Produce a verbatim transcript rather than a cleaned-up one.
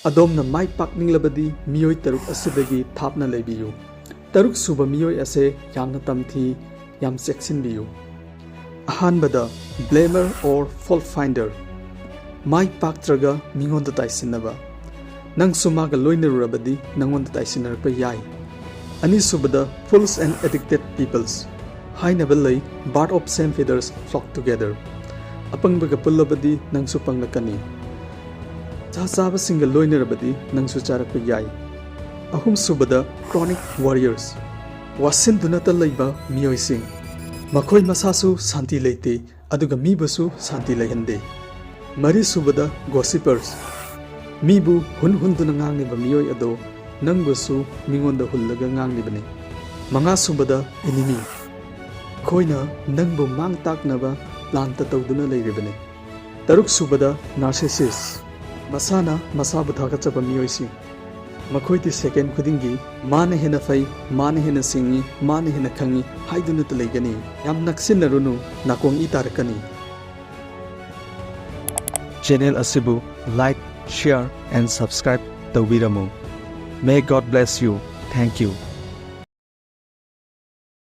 ꯑꯗꯣꯝꯅ ꯃꯥꯏ ꯄꯥꯛꯅꯤꯡꯂꯕꯗꯤ ꯃꯤꯑꯣꯏ ꯇꯔꯨꯛ ꯑꯁꯤꯗꯒꯤ ꯊꯥꯞꯅ ꯂꯩꯕꯤꯌꯨ꯫ ꯇꯔꯨꯛ ꯁꯨꯕ ꯃꯤꯑꯣꯏ ꯑꯁꯦ ꯌꯥꯝꯅ ꯇꯝꯊꯤ, ꯌꯥꯝ ꯆꯦꯛꯁꯤꯟꯕꯤꯌꯨ꯫ ꯑꯍꯥꯟꯕꯗ, blamer or fault finder꯫ ꯃꯥꯏ ꯄꯥꯛꯇ꯭ꯔꯒ ꯃꯤꯉꯣꯟꯗ ꯇꯥꯏꯁꯤꯟꯅꯕ꯫ ꯅꯪꯁꯨ ꯃꯥꯒ ꯂꯣꯏꯅꯔꯨꯔꯕꯗꯤ ꯅꯪꯉꯣꯟꯗ ꯇꯥꯏꯁꯤꯟꯅꯔꯛꯄ ꯌꯥꯏ꯫ ꯑꯅꯤꯁꯨꯕꯗ, fools and addicted peoples꯫ ꯍꯥꯏꯅꯕ ꯂꯩ, "Bird of same feathers flock together"꯫ ꯑꯄꯪꯕꯒ ꯄꯨꯜꯂꯕꯗꯤ ꯅꯪꯁꯨ ꯄꯪꯂꯛꯀꯅꯤ꯫ ꯅꯤꯁꯥ ꯆꯥꯕꯁꯤꯡꯒ ꯂꯣꯏꯅꯔꯕꯗꯤ ꯅꯪꯁꯨ ꯆꯥꯔꯛꯄ ꯌꯥꯏ꯫ ꯑꯍꯨꯝꯁꯨꯕꯗ, chronic warriors꯫ ꯋꯥꯁꯤꯟꯗꯨꯅꯇ ꯂꯩꯕ ꯃꯤꯑꯣꯏꯁꯤꯡ꯫ ꯃꯈꯣꯏ ꯃꯁꯥꯁꯨ ꯁꯥꯟꯇꯤ ꯂꯩꯇꯦ, ꯑꯗꯨꯒ ꯃꯤꯕꯨꯁꯨ ꯁꯥꯟꯇꯤ ꯂꯩꯍꯟꯗꯦ꯫ ꯃꯔꯤꯁꯨꯕꯗ, gossipers꯫ ꯃꯤꯕꯨ ꯍꯨꯟ ꯍꯨꯟꯗꯨꯅ ꯉꯥꯡꯂꯤꯕ ꯃꯤꯑꯣꯏ ꯑꯗꯣ ꯅꯪꯕꯨꯁꯨ ꯃꯤꯉꯣꯟꯗ ꯍꯨꯜꯂꯒ ꯉꯥꯡꯂꯤꯕꯅꯤ꯫ ꯃꯉꯥꯁꯨꯕꯗ, enemy꯫ ꯃꯈꯣꯏꯅ ꯅꯪꯕꯨ ꯃꯥꯡ ꯇꯥꯛꯅꯕ plan ꯇꯧꯗꯨꯅ ꯂꯩꯔꯤꯕꯅꯤ꯫ ꯇꯔꯨꯛꯁꯨꯕꯗ, narcissist꯫ ꯃꯁꯥꯅ ꯃꯁꯥꯕꯨ ꯊꯥꯒꯠꯆꯕ ꯃꯤꯑꯣꯏꯁꯤꯡ꯫ ꯃꯈꯣꯏꯗꯤ second ꯈꯨꯗꯤꯡꯒꯤ "ꯃꯥꯅ ꯍꯦꯟꯅ ꯐꯩ, ꯃꯥꯅ ꯍꯦꯟꯅ ꯁꯤꯡꯉꯤ, ꯃꯥꯅ ꯍꯦꯟꯅ ꯈꯪꯉꯤ" ꯍꯥꯏꯗꯨꯅꯇ ꯂꯩꯒꯅꯤ꯫ ꯌꯥꯝ ꯅꯛꯁꯤꯟꯅꯔꯨꯅꯨ, ꯅꯥꯀꯣꯡ ꯏ ꯇꯥꯔꯛꯀꯅꯤ꯫ Channel ꯑꯁꯤꯕꯨ like, share and subscribe ꯇꯧꯕꯤꯔꯝꯃꯨ꯫ May God bless you. Thank you.